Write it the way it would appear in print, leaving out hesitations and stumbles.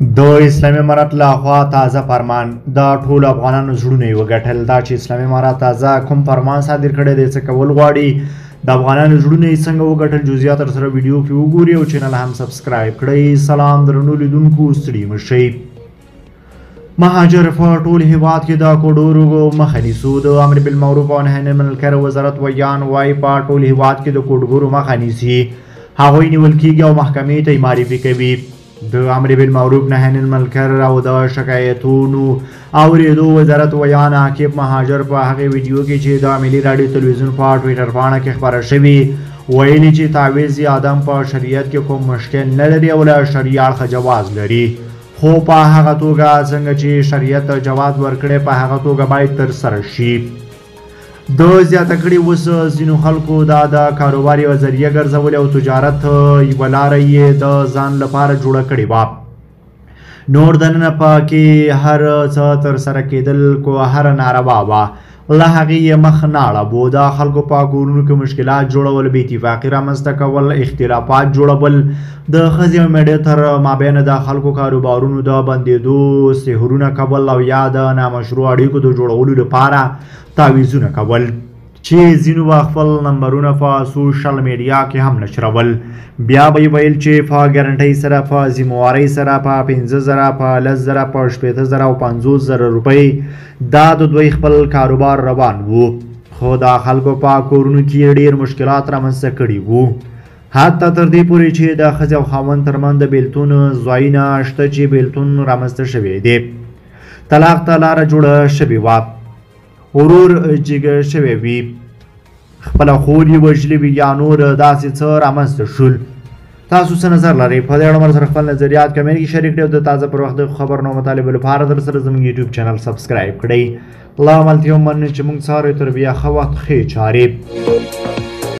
د اسلامي امارت لخوا تازه فرمان د ټولو افغانانو زړونه یې وګټل. دا چې اسلامي امارت تازه کوم فرمان صادر کړی دی، څه کول غواړي، د افغانانو زړونه یې څنګه وګټل، جزئیات تر سره ویډیو کې وګورئ او چینل هم subscribe کړئ. سلام درنو لیدونکو، ستړي مه شئ. مهاجر په ټول هیواد کې د کوډورو مخه نیسو. د امر بالمعروف او نهی عن المنکر وزارت ویان وایي په ټول هیواد کې د کوډګرو مخه نیسي، هغوی نیول کیږي او محکمې ته یې معرفي کوي. د امر بالمعروف نهی عن المنکر او د شکایتونو اورېدو وزارت ویان عاقب مهاجر په هغې ویډیو کې چې د ملي راډیو تلویزیون په ټویټر پاڼه کې خپره شوې ویلي چې تعویذ آدم په شریعت کې کوم مشکل نه لري او له شرعي اړخه جواز لري، خو په هغه توګه څنګه چې شریعت جواز ورکړی په هغه توګه باید ترسره شي. ده زیاته کړې اوس ځینو خلکو دا د کاروبار یوه ذریعه ګرځولې او تجارت یوه لاره یې د ځان لپاره جوړه کړې وه. نور دننه په کې هر څه ترسره کېدل کو هره ناروا وه، له هغې یې مخ نه اړوو. د خلکو په کورونو کې مشکلات جوړول، بې اتفاقي رامنځته کول، اختلافات جوړول، د ښځې او مېړه تر مابین د خلکو کاروبارونو د بندېدو سحرونه کول او یا د نامشروع اړیکو د جوړولو لپاره تعویذونه کول، چې ځینو به خپل نمبرونه په سوشل میډیا کې هم نشرول. بیا به یې ویل چې په ګارنټۍ سره، په ذمهوارۍ سره په 5000، په 10000، په 60000 او 50000 روپۍ دا د دوی خپل کاروبار روان وو. خو د خلکو په کورونو کې ډېر مشکلات رامنځته کړي وو، حتی تر دې پورې چې د ښځې او خاوند ترمنځ د بېلتون ځایونه شته چې بېلتون رامنځته شوی دی، طلاق ته لاره جوړه شوې وه، ورور جګ شوی وي، خپله خور یې وژلې وي یا نور داسې څه رامنځته شول. تاسو څه نظر لرئ په دې اړه؟ مر سره خپل نظریات کمنټ کې شریک کړئ او د تازه پر وخت د خبرونو مطالبو لپاره در سره زموږ یوټیوب چینل subscribe کړئ. الله ملتیا مننه چې موږ څارئ. تر بیا ښه وخت، ښې چارې.